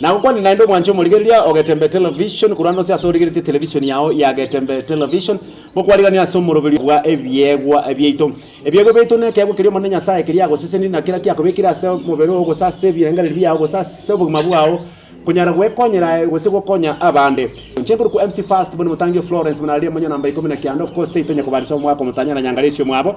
Nagokwanire naende omwanche omorigereria o Getembe Television korwa ande onsi ase origeretie television yao ya Getembe Television, ngokwarigania ase omoroberio bwa ebiegwa biaito. Ebiegwa biaito nekeegwa keria Omonene Nyasae keria agosesenirie na kera kiakobekire ase omobere oo gose ase ebirengererio biao gose ase obogima bwao konyara gwekonyera aye gose gokonya abande. Inche nkorokwa MC First buna omotangi o Florence buna aria omonye namba ikomi na kianda of course seito nyakobarisa omwaka omotanya na Nyangaresi omwabo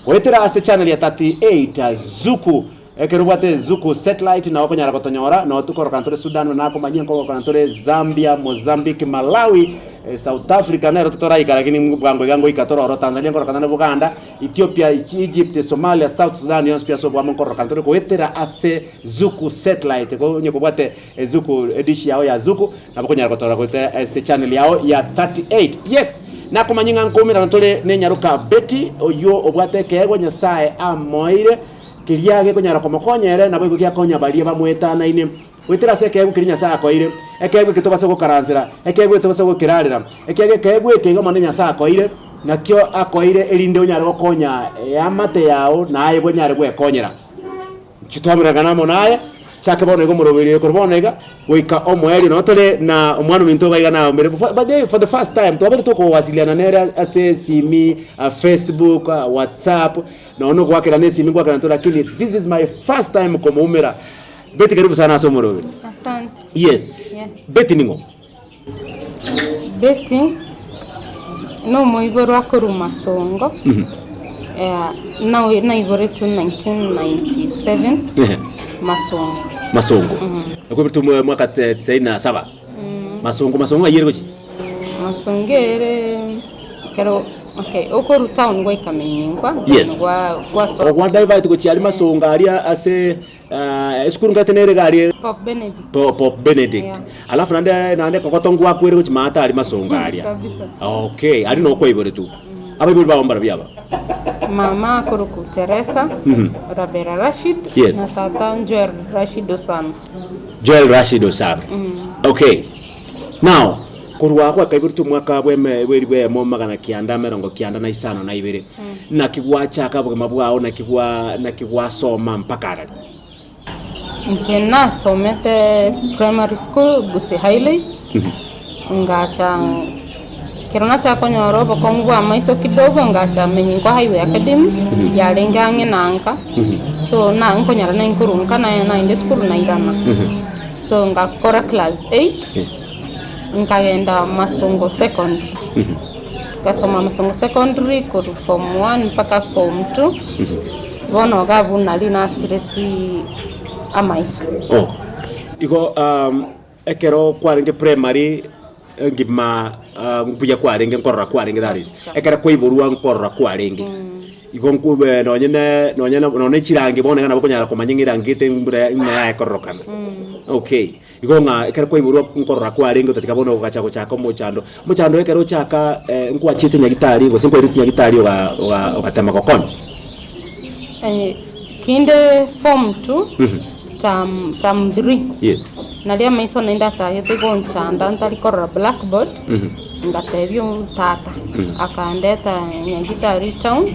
goetera ase channel ya 38 Zuku Ekero obwate Zuku satellite nao okonyara gotonyora, nao tokorokana tore Sudan buna nakomanyia nkorokana tore Zambia, Mozambique, Malawi, South Africa nero totoraika lakini bwango iga ngoika tore oro, Tanzania nkorokana na Buganda, Ethiopia, Egypt, Somalia, South Sudan yonsi pi ase oboamo nkorokana tore goetera ase Zuku satellite. Ko onye kobwate Zuku edish yao ya Zuku nabo okonyara gotorora goetera ase channel yao ya 38. Yes, nakomanyia ng'a nkoumerana tore ne nyaroka Betty oyio obwate ekeegwa Nyasaye amoeire. Keria gekonyara komokonya ere, naboigo giakonya baria bamoetanaine. Goetera ase ekeegwa keria Nyasae akoeire, ekeegwa eke tobase gokaransera, ekeegwa eke tobase gokerarera, ekiagera ekeegwa eke iga Omonene Nyasae akoeire, nakio akoeire erinde onyare gokonya eamate yao, na aye bwenyare gwekonyera. Inchuo twamererana amo naye, chake bono iga omoroberio oyo korwa bono iga, goika omoerio. Nabo tore na omwana ominto iga iga naomire by the way for the first time twabeire tokowasiliana nere ase esimi, Facebook, WhatsApp, Nonya nogoakerana esimi ngoakerana tore lakini this is my first time komoumera. Betty karibu sana ase omoroberi. Asante. Yes. Yeah. Betty ning'o? Betty nomoiborwa korwa Masongo, eh, nao- naiboretwe 1997 Ehe. Masongo. Masongo. Okoiboretwe mwa- mwaka te- tisaini na saba. Masongo Masongo ng'ai ere gochia? Masongo ere ekero okay okorwa town gwaika Menyinkwa Yes. then gwa gwasoa Ogwa divert gochia aria Masongo aria ase ah, esukuru ngaete nere iga aria Pope Benedict. Po- Pope Benedict. Yeah. Alafu naende naende kogoto ngwakwere gochia maate aria Masongo aria. Kabisa. Okay, aria noo kwaiboretwe. Abaibori bao mbarabwo aba? Mama akorokwa Teresa Rabera Rashid Yes. na tata Joel Rashid Osano. Joel Rashid Osano. Okay. Now, korwa agwo akaiboretwe omwaka bw'eme bw'eribu eyemo 996 na naki gwachaka obogima bwao naki gwa naki gwasoma mpaka arari? Inche nasomete primary school Gusii Highlights, ngacha ekero nachaka konyora obokong'u bwa amaiso kidogo ngacha Menyinkwa Highway Academy yarenge ang'e na nka, so na nkonyora naye nkorwa nka naye naende esukuru nairana. So ngakora class eight, nkagenda Masongo Secondary, ngasoma Masongo Secondary korwa form one mpaka form two, bono iga abwo nario nasireti amaiso. Oh, igo ekero kwarenge primary engima mbuya kwarenge nkorora kwarenge that is, ekero kwaiborwa nkorora kwarenge, igo nkobe nonye ne nonye na nonye ne chirangi bono iga nabo okonyara komanya ng'a erangi gete mbura ng'a yaye kororokana. Okay, igo ng'a ekero kwaiborwa nkorora kwarenge otatiga bono ogacha gochaka omochando, omochando ekero ochaka nkwachiete nyagitari gose nkwairete nyagitari oga oga ogatema gokonya? Kinde form two, term term three, Yes. nario amaiso naende achagete gonchanda ntari korora blackboard, ngatebia tata, akandeta nyagitari town,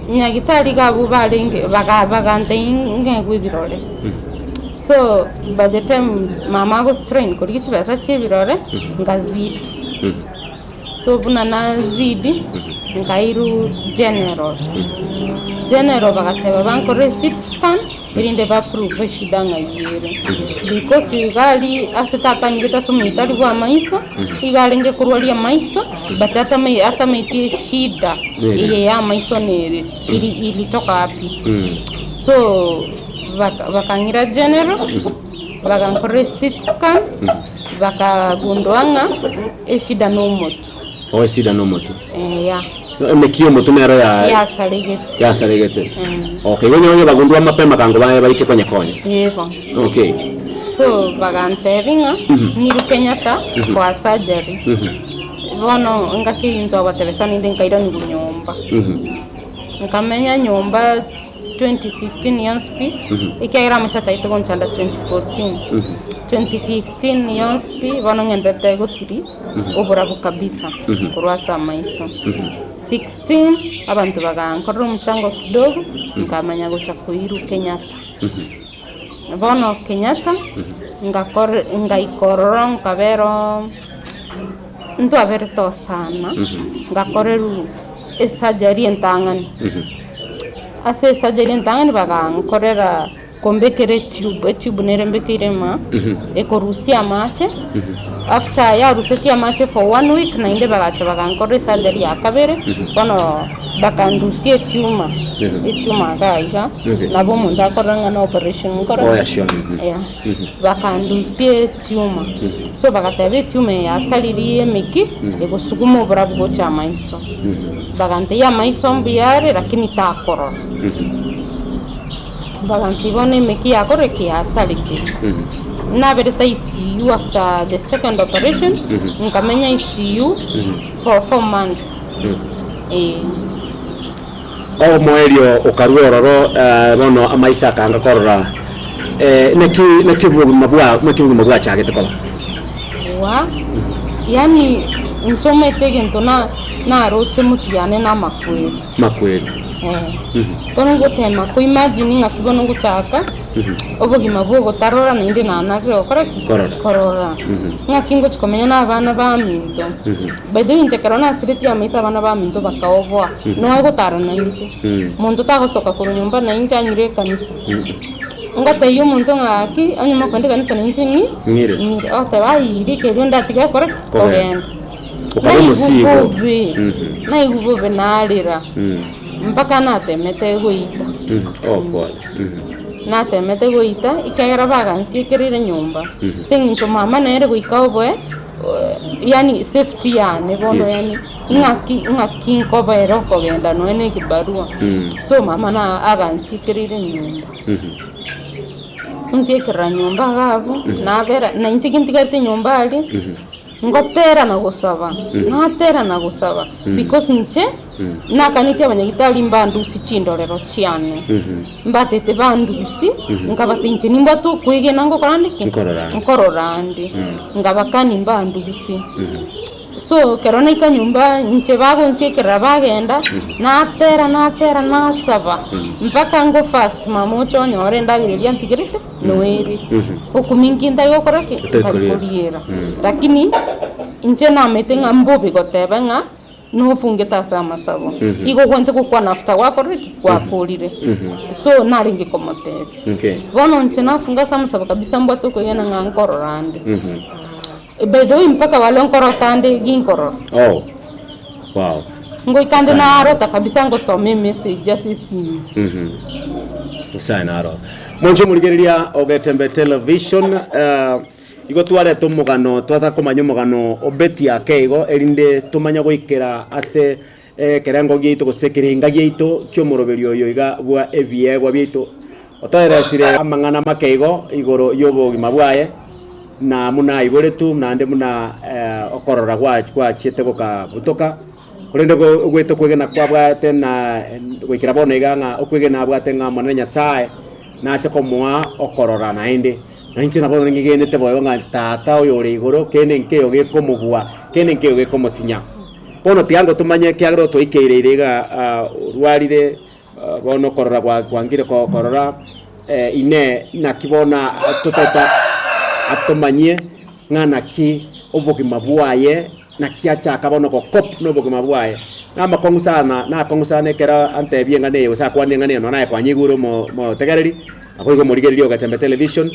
nyagitari iga abwo barenge baga bagantebia ng'egwe ebirore. So by the time mama ago strain korigia chibesa chia ebirore, ngazidi. So buna nazidi, nkairwa general. General bagateba bankorere CT scan, erinde ba prove eshida ng'ai ere. Because iga aria ase tata anyigete ase omoitari bwa amaiso, iga arenge korwaria amaiso, but atamai atamaeti eshida eye ya amaiso nere iri ilitoka wapi. So baka bakang'ira general, bagankorera ecT scan. Bakagundua ng'a eshida nomotwe. Oh, eshida nomotwe. Eh, ya. Emeki y'omotwe nero ya Yasaregete. yasaregete. Mm. Okay, igo onye bagundua mapema kango baye baike konyekonya. Yebo. Okay. So bagantebia ng'a ng'iru Kenyatta for a surgery. Bono ngaki eyio ntwabatebesa ninde nkairaniwa nyomba. Nkamenya nyomba 2015 yonsi pi, ekiagera omosacha aito gonchanda 2014. 2015 yonsi pi, bono ng'enderete gosiria oborabu kabisa korwa ase amaiso. 16 abanto bagankorera omochango kidogo, nkamanya gocha koirwa Kenyatta. Bono Kenyatta, ngakore ngaika ororo nkabera oo ntwaberete osana, ngakorerwa esurgery entang'ani. Ase esurgery entang'ani bagankorera kombekera etube, etube nere mbekeire ime, ekorusia amache, after yarusetie amache for one week naende bagacha bagankorera esurgery ya kabere, bono bakandusia etumor, etumor iga iga, Okay. nabo omonto akorora ng'a na operation nkore Oh, yeah, sure. Mhm. Yeah. Bakandusia etumor, so bagateba etumor eye yasaririe emeki, egosuguma oborabu gocha amaiso. Bagantebia amaiso mbuya are lakini takorora. Bagantebi bono emeki yakorire ki yasarekire. Naberete ICU after the second operation, nkamenya ICU for 4 months. Eh. Omoerio okarua ororo eh, bono amaiso akanga korora eh, naki naki obogima bwa naki obogima bwachagete koba. Wa, yaani inche omanyete egento na naroche motwe yane namakweri. Makweri. Eh. Bono ngotema ko imagine ng'aki bono ngochaka, obogima bwa ogotarora naende nanarire gokora ki? Korora. Korora. Ng'aki ngochi komenya na abana baminto. By the way inche ekero nasiretie amaiso abana baminto bakaoboa, noe gotara nainche. Monto tagosoka korwa nyomba nainche anyire ekanisa. Ngotebia omonto ng'a gaki onye mokoenda ekanisa nainche ng'i Ng'ire. ng'ire. Ogoteba aye rika erio ndatiga gokora ki? Kogenda. Kogenda. Okaba Naigwa omosigo. bobe, naigwa bobe narera, mpaka natemete goita. Oh pole. Natemete goita, ekiagera bagansiekereire nyomba, ase eng'encho mama nere goika oboe, yaani safety yane bono Yes. yaani ing'aki ng'aki nkobera okogenda nonya na ekibarua. So mama na agansiekereire nyomba. Onsiekerera nyomba iga abwo, nabera na inche gintigarete nyomba aria. Ngotera na gosaba, natera na gosaba, because inche nakanetie abanyagitari mbandusie chindorero chiane, mbatete bandusie, nkabata inche nimbwate okwegena ngokora nde ki? Nkorora ande. Nkorora ande, nkabakani mbandusie. So ekero naika nyomba inche bagonsiekerera bagenda, natera natera nasaba, mpaka ngo fast mama oche onyore endagera eria antigerete. Noeri, okominki ntari gokora ki? Otari Ntari koriera. koriera. Lakini inche namanyete ng'a mbobe goteba ng'a nofungete ase amasabo. Igo ogwenerete gokwana after gwakorire ki? Gwakorire. So narenge komotebia. Okay. Bono inche nafunga ase amasabo kabisa mbwate okoigena ng'a nkorora ande. By the way mpaka wale nkorota ande ginkorora. Oh. Wow. Ngoika ande Sana. narota kabisa ngosoma emessage ase esimu. Nyasaye naro. Mwanche omorigereria ogetembe television eh, igo twareta omogano twataka komanya omogano o Betty ake igo erinde tomanye goikera ase ekerengo giaito gose ekerenga giaito ki'omoroberio oyo iga bwa ebiegwa biaito. Otoeresire amang'ana make igo igoro y'obogima bwaye, na buna aiboretwe, naende buna okorora gwachiete gokabutoka, korende ogwete okwegena kwabwate na goikera bono iga ng'a okwegena abwate ng'a Omonene Nyasae nache komoa okorora naende. Na inche nabo ngegenete boigo ng'a Tata oyore igoro kende nkeiyo gekomobua, kende nkeiyo gekomosinya. Bono tiga ngotomanye ekiagera otwaikeire ire iga orwarire. Bono okorora gwangire korora, Inee, naki bono totata atomanyie ng'a naki obogima bwaye, naki achaka bono gokop nobogima bwaye? Namakong'u sana, nakong'u sana ekero antebie eng'ana eye gose akwane eng'ana eye nonya naye kwanyeigure omo omotegereri, naboigo omorigereria o Getembe Television,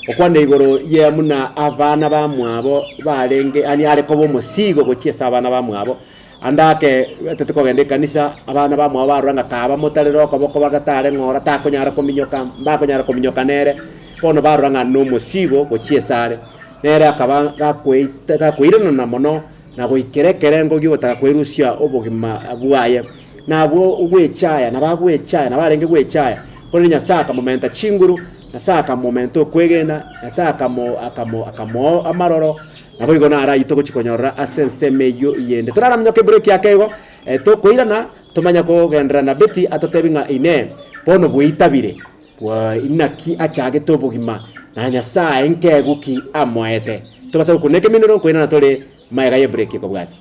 okwane igoro ye buna abana bamwabo barenge yaani are koba omosigo gochia ase abana bamwabo. Ande ake tete kogenda ekanisa, abana bamwabo barora ng'a kaba motarere okoboko bagatare ng'ora takonyara kominyoka, mbakonyara kominyoka nere, bono barora ng'a nomosigo gochia esare. Nere akaba gakoita gakoiranana mono na goikera ekerengo gi'ogotaka kwerusia obogima bwaye. Nabwo ogwechaya, nabo agwechaya, nabo arenge gwechaya, korende Nyasae akamomenta chinguru, Nyasae akamomenta okwegena, Nyasae akamo akamo akamoa amaroro, Naboigo naro ayio togochia konyorora ase ensemo eyio yende. Toraramnyoke ebreak yake igo, tokoirana tomanye kogenderera na Betty atotebi ng'a inee, bono bweitabire, bwa inaki achagete obogima, na Nyasae nkeegu ki amoete. Tobasa gokuna ekeminoro nkoirana tore magega y'ebreak ekobwatia.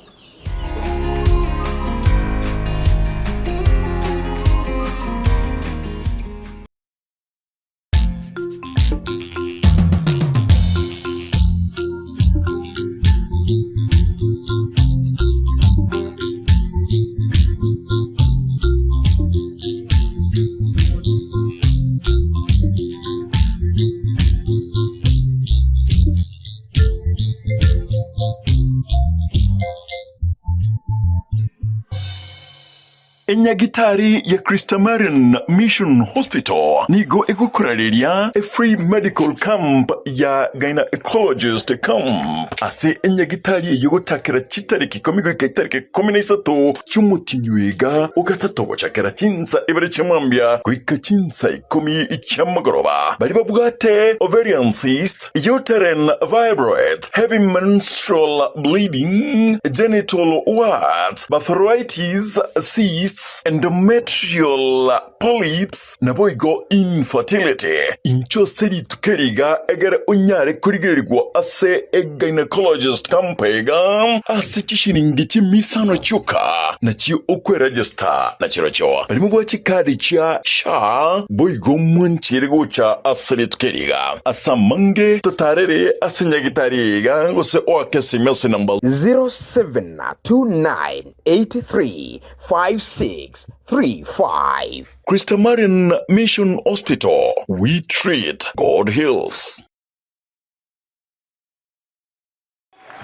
Enyagitari ya Christamarian Mission Hospital nigo egokorareria a free medical camp ya Gynaecologist camp ase enyagitari eyio gochakera chitariki ikomi goika chitariki 13 chi'omotienyi iga ogatato gochakera chinsa ibere chia mambia goika chinsa ikomi chi'amagoroba. Baria babwate ovarian cysts, uterine fibroids, heavy menstrual bleeding, genital warts, barthoritis, cysts, endometrial polyps, naboigo infertility. Inchuo ase rituko eri iga egere onyare korigererigwa ase egynecologist camp iga ase chishilingi chimisano chioka nachio okweregister nachirochio. Baria mobwate chikadi chia SHA boigo mwancheire gocha ase rituko eri iga. Ase amange totarere ase nyagitari iga gose oake esimi ase namba. 0729835635. Christamarian Mission Hospital, we treat, God heals.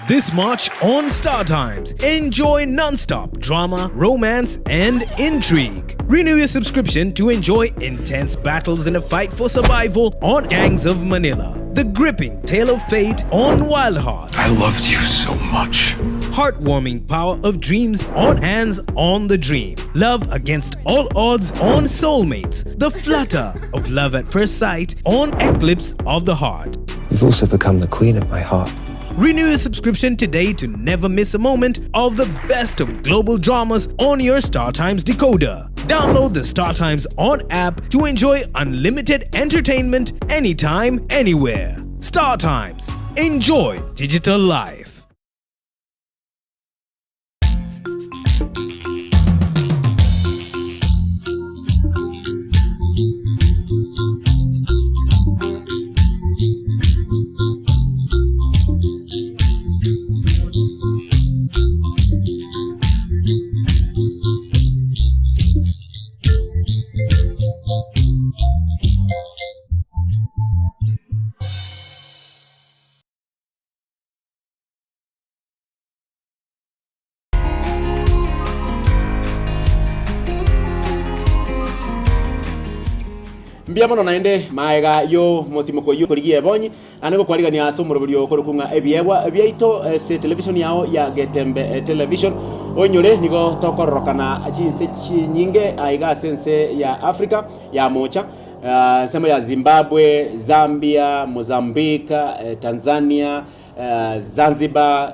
This March on Star Times, enjoy non-stop drama, romance, and intrigue. Renew your subscription to enjoy intense battles in a fight for survival on Gangs of Manila, the gripping tale of fate on Wild Heart. I loved you so much. Heartwarming power of dreams on Hands on the Dream. Love against all odds on Soulmates. The flutter of love at first sight on Eclipse of the Heart. You've also become the queen of my heart. Renew your subscription today to never miss a moment of the best of global dramas on your Star Times decoder. Download the Star Times On app to enjoy unlimited entertainment anytime, anywhere. Star Times. Enjoy digital life. Mbuya mono naende maega y'omotimoko oyio korigia ebonyi, naende gokwarigania ase omoroberio okorokwa ng'a ebiegwa biaito ase television yao ya Getembe Television. Oinyore nigo tokororokana chinse chinyinge aiga ase ense ya Africa ya mocha, ensemo ya Zimbabwe, Zambia, Mozambique, Tanzania, Zanzibar,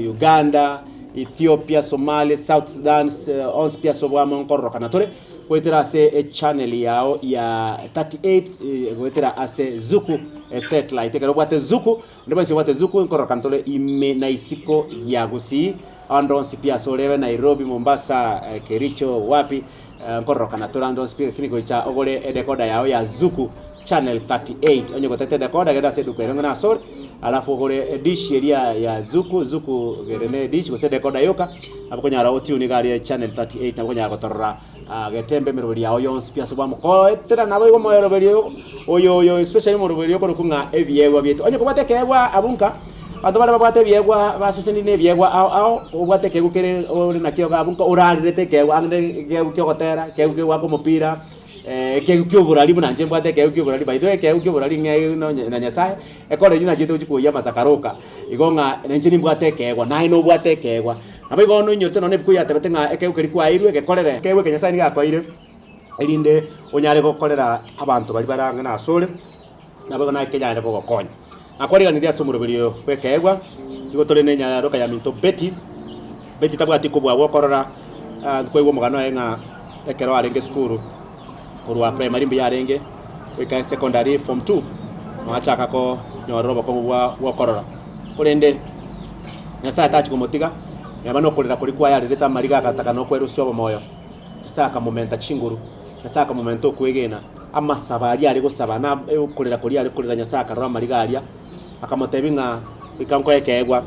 Uganda, Ethiopia, Somalia, South Sudan, onsi pi ase oboamo nkororokana tore goetera ase echannel yao ya 38 goetera ase Zuku satellite. Ekero obwate Zuku, onde bwensi obwate Zuku nkororokana tore ime na isiko ya Gusii, ande onsi pi ase orebe Nairobi, Mombasa, Kericho, wapi nkororokana tore ande onsi pi lakini gocha ogore edecoder yao ya Zuku channel 38 onye gotete edecoder genda ase eduka ere ng'a nasore alafu ogore edish eria ya Zuku, Zuku gere ne edish gose edecoder yoka nabo okonyara otune iga aria channel 38 nabo okonyara gotorora getembe emeroberi yao yonsi pi ase bwamokoetera nabo igo omoroberi oyo oyo especially omoroberi okorokwa ng'a ebiegwa biaito. Onye kobwate ekeegwa abwo nka, abanto bare babwate ebiegwa basesenirie na ebiegwa ao ao, obwate ekeegwa kere ore nakio iga abwo nka orarerete ekeegwa ang'e ekeegwa kia ogotera, ekeegwa kia goaka omopira, ekeegwa kia oborari buna inche mbwate ekeegwa kia oborari by the way ekeegwa kia oborari ng'e nonye na Nyasaye, ekore nachete gochia koyia amasakaroka, igo ng'a nainche nimbwate ekeegwa, naye nobwate ekeegwa. Nabo igo noinyorete nonya ebuku yatebete ng'a ekeegwa keria kwaeirwe gekorere. Ekeegwa eke Nyasae nigo akoeire, erinde onyare gokorera abanto baria bare ang'e nasore, nabo igo naye kenyare kogokonya. Nakwariganirie ase omoroberi oyo bw'ekeegwa, nigo tore na enyaroka ya minto Betty. Betty tabwati kobua gwokorora, nkoigwa omogano oye ng'a ekero arenge esukuru, korwa primary mbuya arenge, goika secondary form two, nabo achaka konyorera obokong'u bwa bwokorora. Korende Nyasaye tachi komotiga, neba nokorera koria kwaye arerete amariga agataka nokwerusia obomoyo. Nyasaye akamomenta chinguru, Nyasaye akamomenta okwegena, amasabo aria are gosaba na okorera koria are korera Nyasaye akarora amariga aria, akamotebia ng'a goika nkoe ekeegwa,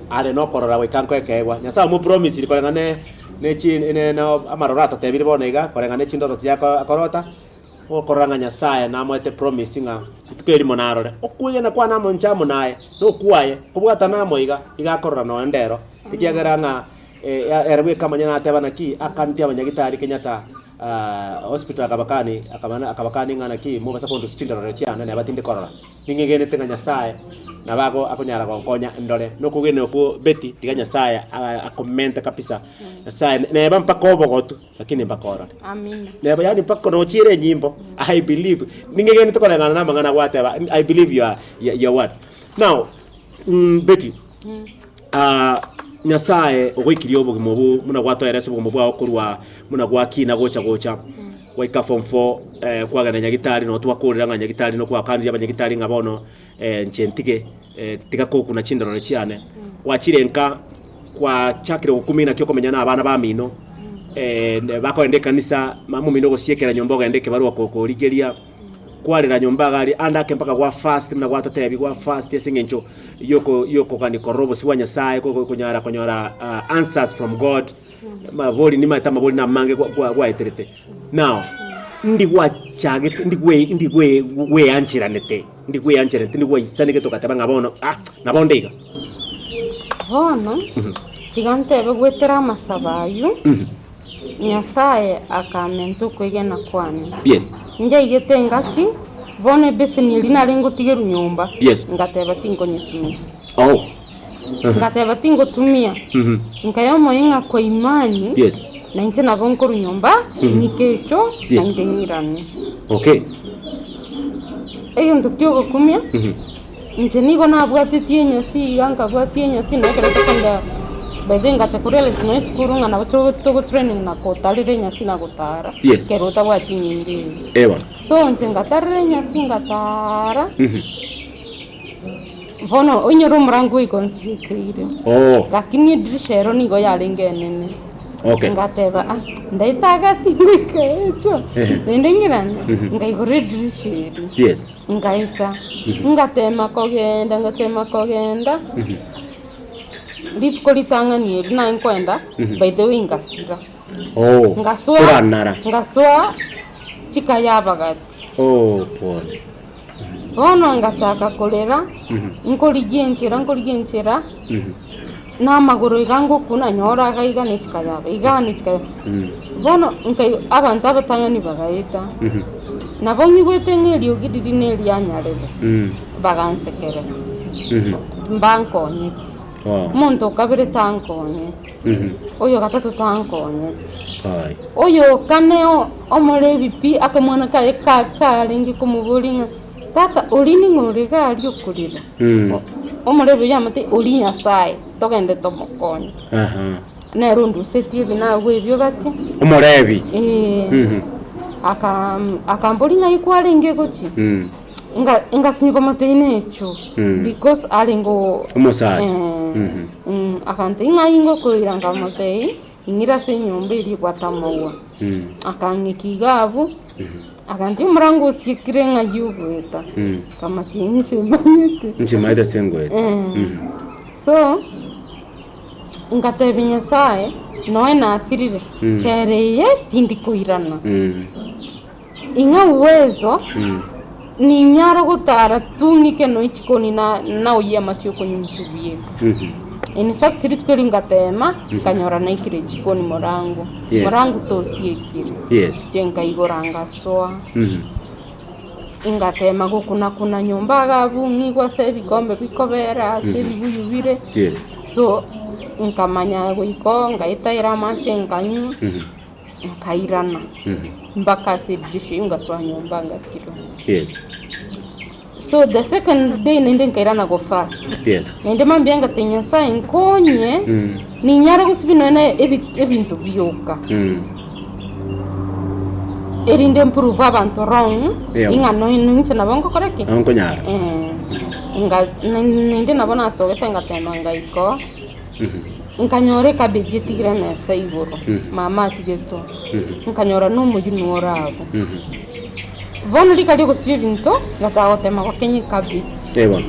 are nokorora goika nkoe ekeegwa. Nyasaye omopromisiri koreng'ana ne ne chi ne na amaroro atotebirie bono iga, koreng'ana ne chindoto chiria ako akorota, Okorora ng'a Nyasae namoete promise ng'a rituko erimo narore okwegena kwane amo inche amo naye, na okwaye kobwatana amo iga, iga akorora nonya ndero, ekiagera ng'a. Ere bweka amanyene ateba naki akaneti abanyagitari Kenyatta Hospital akabakani akabana akabakani ng'a naki mobasa kondusia chindorero chiane neba tindi korora. Ning'egenete ng'a Nyasaye nabo ago akonyara gonkonya ndore. Nokogena okwo Betty tiga Nyasaye akomente kabisa. Nyasaye neba mpaka obogotu lakini mpaka orore. Amina. Neba yaani mpaka nochiere enyimbo I believe ning'egenete koreng'ana na amang'ana gwateba I believe your your words. Now Betty. Nyasae ogoikirie obogima obwo buna gwatoera ase obogima bwao korwa buna gwakina gocha gocha gwaika form four kwagenda nyagitari noo twakorera ng'a nyagitari nokwakanirie abanyagitari ng'a bono inche ntige tiga kokuna chindorero chiane. Gwachire nka gwachakire gokumia naki okomenya na abana bamino bakogenda ekanisa mama omino ogosiekera nyomba ogende ekebarua korigeria. Kwarera nyomba iga aria, ande ake mpaka gwa fast buna gwatotebi gwa fast ase eng'encho yoko yokogani korora obosio bwa Nyasaye ko konyara konyora answers from God, mabori nimaete amabori namange gwa gwa gwaeterete. Now, ndi gwachagete ndi gwe ndi gwe gweancheranete ndi gweancheranete ndi gwaisanegete ogateba ng'a bono ah nabo nde iga. Bono, tiga ntebe goetera amasabo ayio. Nyasae akamenta okwegena kwane. Yes. Njaigete engaki, bono ebeseni eria narenge gotigerwa nyomba, Yes. ngateba tinkonyetumia. Oh. Ngateba tingotumia. Nkaya omoyo ng'a kwa imani, Yes. na inche nabo nkorwa nyomba, ng'ike echo, Yes. naende ng'irane. Okay. Egento kiogokumia, Inche nigo nabwatetie enyasi iga nkabwatia enyasi na ekero tokogenda by the way ngacha korealize nonya esukuru ng'a nabo togo togotraining na kotarera enyasi na gotara Yes. ekero otabwati enyimbo eye. Eh bono. So inche ngatarera enyasi ngatara, bono oinyore omorango oika onsiekeire. Oh. Lakini edirisha ero nigo yarenge enene. Okay. Ngateba ah, ndaete agati ngoika echo, naende ng'irane, nkaigora edirisha eria. Yes. Ngaika, ngateema kogenda, ngateema kogenda, rituko ritang'ani eri naye nkoenda, by the way ngasira. Oh, Ngasoa, oranara. ngasoa chikaya abagati. Oh, pole. Bono ngachaka korera, nkorigia enchera nkorigia enchera, na amagoro iga ngokuna nyora iga iga ne chikayaba, iga ne chikayaba. Bono nkai abanto abatang'ani bagaeta, nabo ng'igwete ng'a eriogi riria na eria nyarebe, bagansekerera, mbankonyeti. Omonto o kabere tankonyeti, oyo o gatato tankonyeti, oyo o kane o- omorebi pi, akamwana kaye ka- karenge komoboria ng'a tata oria ning'o ore iga aria okorera? Omorebi oyio amotebie, oria Nyasaye, togende tomokonye. Nere ondusetie ebi nagwo ebio gati. Omorebi. Ee. Aka akamboria ng'ai kwarenge gochia, nga ngasinywa komotebia necho, because arenge oo Omosacha. Akantebia ng'ai ngokoira nkamotebia, ing'ira ase enyomba eria ebwate amaua. Akang'ika iga abwo, akantebia omorango osiekire ng'ai ogoeta, nkamotebia inche manyete. Inche maete ase ngoeta. So. Ngatebia Nyasae, Noe nasirire, nchera eye tindi koirana. Ing'a uwezo, ninyare gotara tung'ike noe chikoni na naoyie amache okonywa inche bieka. In fact rituko erio ngatema, nkanyora naikire chikoni morango, Yes. morango tosiekire. Yes. Inche nkaigora ngasoa, ingatema gokuna kuna nyomba iga abwo ng'igwe ase ebikombe bikobera, ase ebibuyu bire. Yes. So, nkamanya goika oo ngaetaera amache nkanywa, nkairana mpaka ase edirisha eywo ngasoa nyomba ngakirwa. Yes. So the second day naende nkairana go fast. Yes. Naende mambia ngatebia Nyasaye nkonye, ninyare gosibia nonya na ebi- ebinto bioka. Erinde mprove abanto wrong, Yeah. ing'a nonya ninche nabo ngokora ki? Nabo nkonyara. Eh, nga naende nabo nasogete ngatema ngaika oo, nkanyora ecabbage etigire emesa igoro, mama atigetwe, nkanyora na omoyio nigo ore abwo. Bono rika riogosibia ebinto, ngachaka gotema gokenya ecabbage. Eh bono.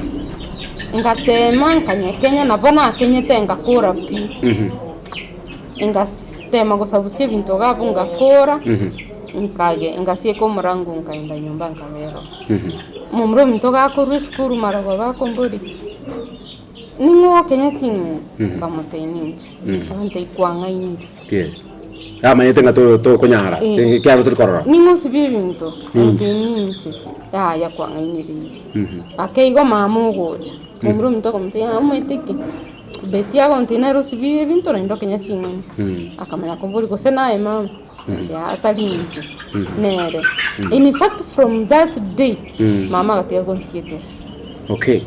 Ngatema nkanyekenya nabo nakenyete ngakora pi. Ngatema gosabusia ebinto iga abwo ngakora, nkage ngasieka omorango nkaenda nyomba nkabera oo. Momura ominto gakorwa esukuru marogoba akomboria, Ning'o okenya ching'eni? Nkamotebia, Ninche. Agantebia, Kwang'ainire. Yes. Amanyete ng'a to- tokonyara, Eh. ekiagera tori korora. Ning'o osibia ebinto? Nkamotebia, Ninche. Yaya kwang'ainereirie. Ake igo mama ogocha, momura ominto akamotebia, ng'a omaete ki? Betty agontebia nere osibie ebinto naende okenya ching'eni. Akamanya koboria gose naye mama? Yaya tari inche, nere. In fact from that day, mama agatiga gonsiekerera. Okay.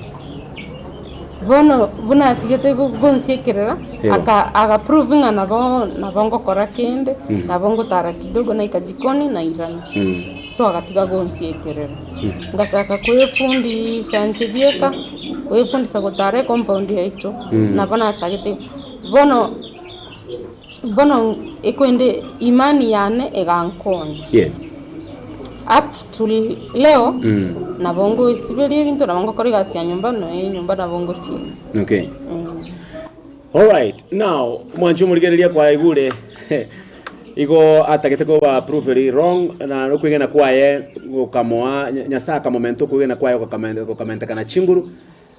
Bono buna atigete gonsiekerera, Ewa. aka agaprove ng'a nabo nabo ngokora kende, nabo ngotara kidogo naika jikoni nairana. So agatiga gonsiekerera. Ngachaka kwefundisha inche bieka, kwefundisa gotara ecompound yaito, nabo nachagete. Bono bono ekwende imani yane egankonya. Yes. Up to leo, nabo ngoesiberia ebinto, nabo ngokora egasi ya nyomba, nonya enyomba nabo ngotiina. Okay. Alright, now mwanche omorigereria kwaigure igo atagete koba prove wrong na okwegena kwaye gokamoa Nyasaye akamomenta okwegena kwaye gokamentekana chinguru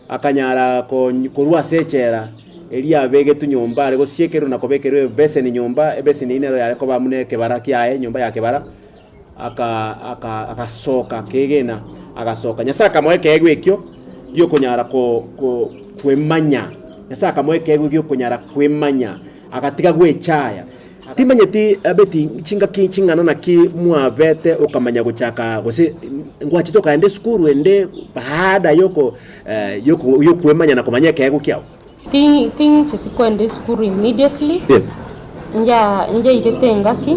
akanyara korwa ase echela eria abegetwe nyomba are gosiekerwa na kobekerwa ebeseni nyomba, ebeseni eyio nero yare koba buna ekebara kiaye enyomba ya kebara aka aka agasoka akegena agasoka. Nyasaye akamoa ekeegwa ekio giokonyara ko ko kwemanya, Nyasaye akamoa ekeegwa giokonyara kwemanya, agatiga gwechaya. Timanyeti Betty chingaki ching'ana naki mwabete okamanya gochaka gose ngwachete okaenda esukuru ende baada yoko yoko yokwemanya na komanya ekeegwa kiao? Ti tincheti koenda esukuru immediately, Yeah. nja njairete engaki,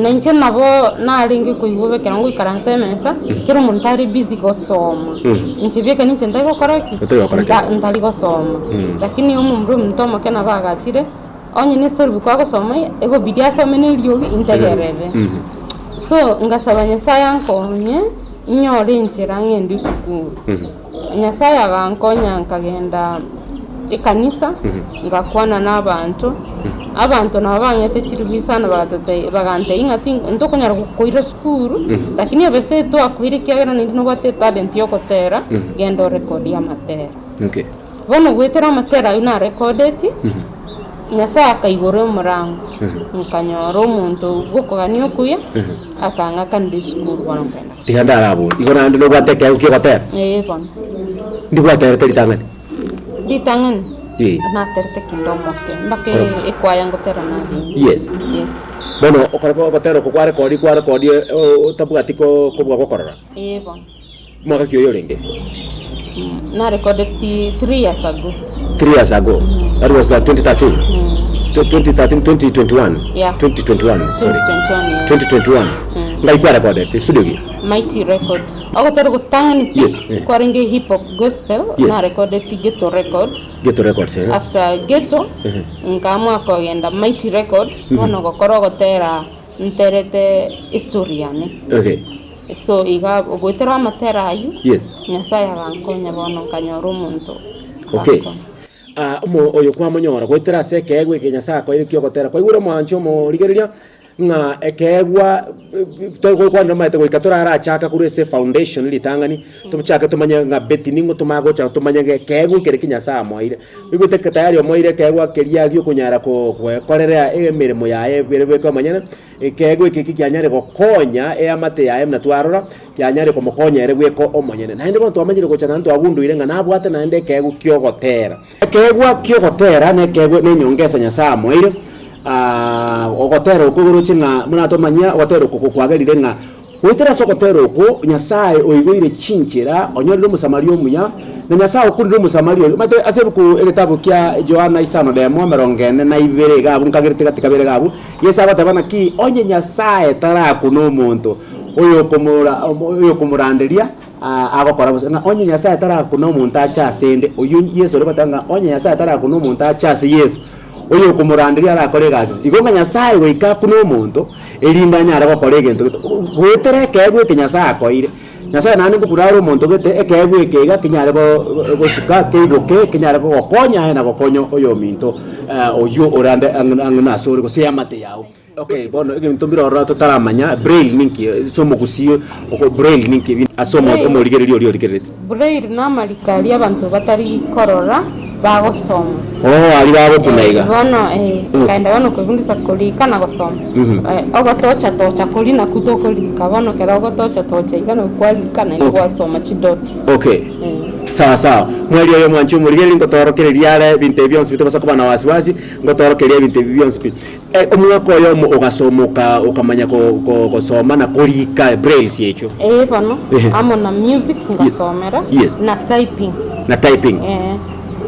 na inche nabo narenge koigwa bobe ekero ngoikaransa emesa, kera omonto are busy gosoma, inche bieka ninche ntari gokora ki? Otari gokora ki? Nta ntari gosoma. Lakini omomura ominto omoke nabo agachire, onye ne story book agosoma, egobidi asome na eriogi integerere. So, ngasaba Nyasaye ankonye, inyore enchera ng'ende esukuru. Nyasaye agankonya nkagenda ekanisa, ngakwana na abanto, abanto nabo bang'ete chiribu isano bagatotebia bagantebia ng'a tin ntokonyara gokoira sukuru, lakini ebesa eye twakoire ekiagera naende nobwate etalent ya ogotera, genda orekodie amatera. Okay. Bono goetera amatera aywo narekodeti, Nyasaye akaigora omorango, nkanyora omonto bw'okogania okuya, akang'akanera esukuru bono nkaenda gosoma. Tiga ndarabore, igo naende nobwate ekeegwa ki'ogotera? Ee bono. Ndi gwaterete ritang'ani? Ritang'ani? Ee. Naterete kinde omoke, mpaka ekwaya ngotera narenge. Yes. Yes. Bono okore ogotera oko kwarekodi kwarekodi otabwati kobua gokorora? Ee bono. Mwaka ki oyo orenge? Narekodeti 3 years ago. 3 years ago. That was 2013. 2013, 2021. Yeah. 2021, sorry. 2021, yeah. 2021. Ngai kwarekodete studio ki? Mighty Records. Ogotera gotang'ani pi Yes, eh. kwarenge hip hop gospel Yes. narekodeti Ghetto Records. Ghetto Records, eh. After Ghetto nkaamua kogenda Mighty Records bono gokora ogotera nterete history yane. Okay. So iga goetera amatera ayio, Yes. Nyasaye agankonya bono nkanyora omonto Okay. agankonya. Ah, omo oyo kwamonyora goetera ase ekeegwa eke Nyasaye akoeire ki'ogotera. Kwaigure omwancho omorigereria ng'a ekeegwa togokwanera omanyete goika torarachaka korwa ase efoundation ritang'ani, tochake tomanye ng'a Betty ning'o tomanye gocha tomanye ng'a ekeegwa nkere ki Nyasaye amoeire. Oigwete tayari omoeire ekeegwa keria giokonyara ko goekorera emeremo yaye ere bweka omonyene. Ekeegwa eke kianyare gokonya eamate yaye buna twarora, kianyare komokonya ere bweka omonyene. Naende bono twamanyire gocha naende twagundoire ng'a nabwate naende ekeegwa ki'ogotera. Ekeegwa ki'ogotera nekeegwa nenyongesa Nyasae amoeire. Ogotera okwo oroche ng'a buna tomanyia ogotera oko kwagerire ng'a goetera ase ogotera okwo Nyasae oigoire chinchera, onyorire Omosamaria omuya, na Nyasae okunire Omosamaria oria. Omanyete ase ebuku egetabu kia Yohana isano na emo emerongo ene na ibere iga abwo nkagerete gati kabere iga abwo, Yeso agoteba naki, onye Nyasae tarakuna omonto oyokomoranderia agokora bosa, ng'a onye Nyasae tarakuna omonto ache asende, oyio Yeso ore goteba ng'a onye Nyasae tarakuna omonto ache ase Yeso, oyokomoranderia arakore egasi bosa. Igo ng'a Nyasae goika akune omonto, erinde anyare gokora egento gete, goetera ekeegwa eke Nyasae akoeire. Nyasae naende ngokura are omonto gete ekeegwa eke iga kenyare gosuka keiboke kenyare gogokonya aye na gokonya oyominto oyio orande ang'e nasore gose eamate yao. Okay, bono egento mbire ororo totaramanya, braille ninki? Ase omogusii oko braille ninki ebi ase omo Braille. omorigereria oria origerereti? Braille namariko aria abanto batari korora bagosoma. Oh, aria bagokuna iga. Bono eh, nkaenda bono koebundisa korika na gosoma. Ogotocha tocha koria nakwo tokorika, bono ekero ogotocha tocha iga nabo kwarika naende gwasoma chidots. Okay. Sawa sawa. Mwerio oyo mwanche omorigereria ngotoorokereria are ebinto ebi bionsi pi tobasa koba na wasiwasi, ngotoorokereria ebinto ebi bionsi pi. Omwaka oyomo ogasoma oka okamanya ko ko gosoma na korika brailles echio. Ee bono, Ehe. amo na music ngasomera, Yes. na typing. Na typing. Ee.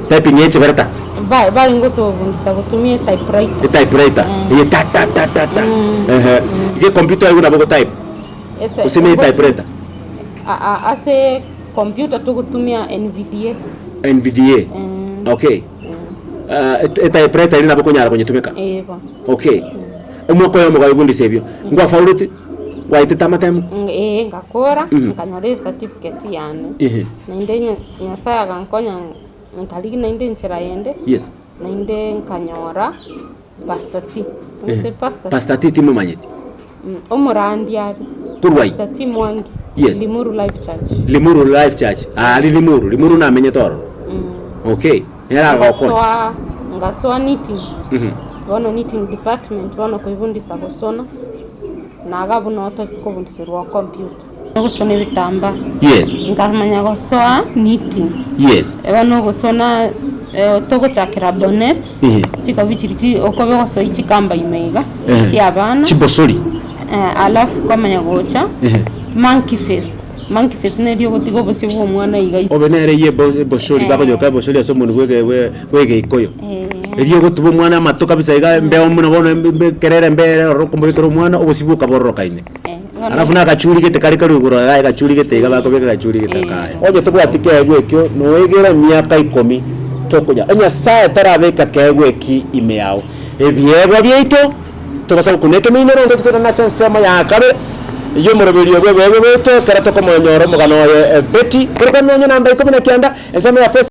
Typing ye chibereta? Ba bare ngotobundisa gotumia etypewriter. Etypewriter. Eye ta ta ta ta ta. Ehe. Iga ecomputer igo nabo ogotype? Ete- Gose ne etypewriter? A- a- ase computer togotumia NVDA. NVDA. Okay. Etypewriter eria nabo okonyara konyetumeka? Ee bono. Okay. Omwaka oyomo kwaebundisa ebio, nkwafauleti? Kwaetete amatemo? Ee, ngakora, nkanyora ecertificate yane. Ehe. Naende nya- Nyasaye agankonya nkarigia naende enchera yende, Yes. naende nkanyora Pastor T. Omanyete Pastor T? Pastor T timomanyeti? Omorandia are. Korwa ai? Pastor T Mwangi. Yes. Limuru Life Church. Limuru Life Church. Aria Limuru, Limuru namenyete ororo. Okay. Nere agokonya. Ngasoa ngasoa knitting. Bono knitting department bono koibundisa gosona naga buna otochete kobundiserwa computer. Ogosona ebitambaa. Yes. Nkamanya gosoa knitting. Yes. Bono ogosona togochakera bonnet, Ehe. chikabi chiria chi okobe ogosoyia chikamba ime iga, Ehe. chia abana. Chibosori. Alafu kwamanya gocha Ehe. monkey face, monkey face neri ogotiga obosio bwa omwana iga ise. Obe nere eyio ebo ebosori bakonyoka ebosori ase omonwe bwege bwe bwegeikoyo. Eh. Erio ogotuba omwana amato kabisa iga embeo buna bono embe embe ekerere embere ororo okomobekera omwana obosio bwoka bororokaine. Alafu na agachuri gete kare karue igoro iga agachuri gete iga bakobeka agachuri gete akaya. Onye tobwati keegwa ekio, noegere emiaka ikomi tokonya. Nyasae tarabeka keegwa eki ime yao. Ebiegwa biaito tobasa gokuna ekeminero ntochete ase ensemo ya kabere y'omoroberio bw'ebiegwa biaito ekero tokomonyora omogano oye Betty. Korokania onye namba 19 ensemo ya Facebook.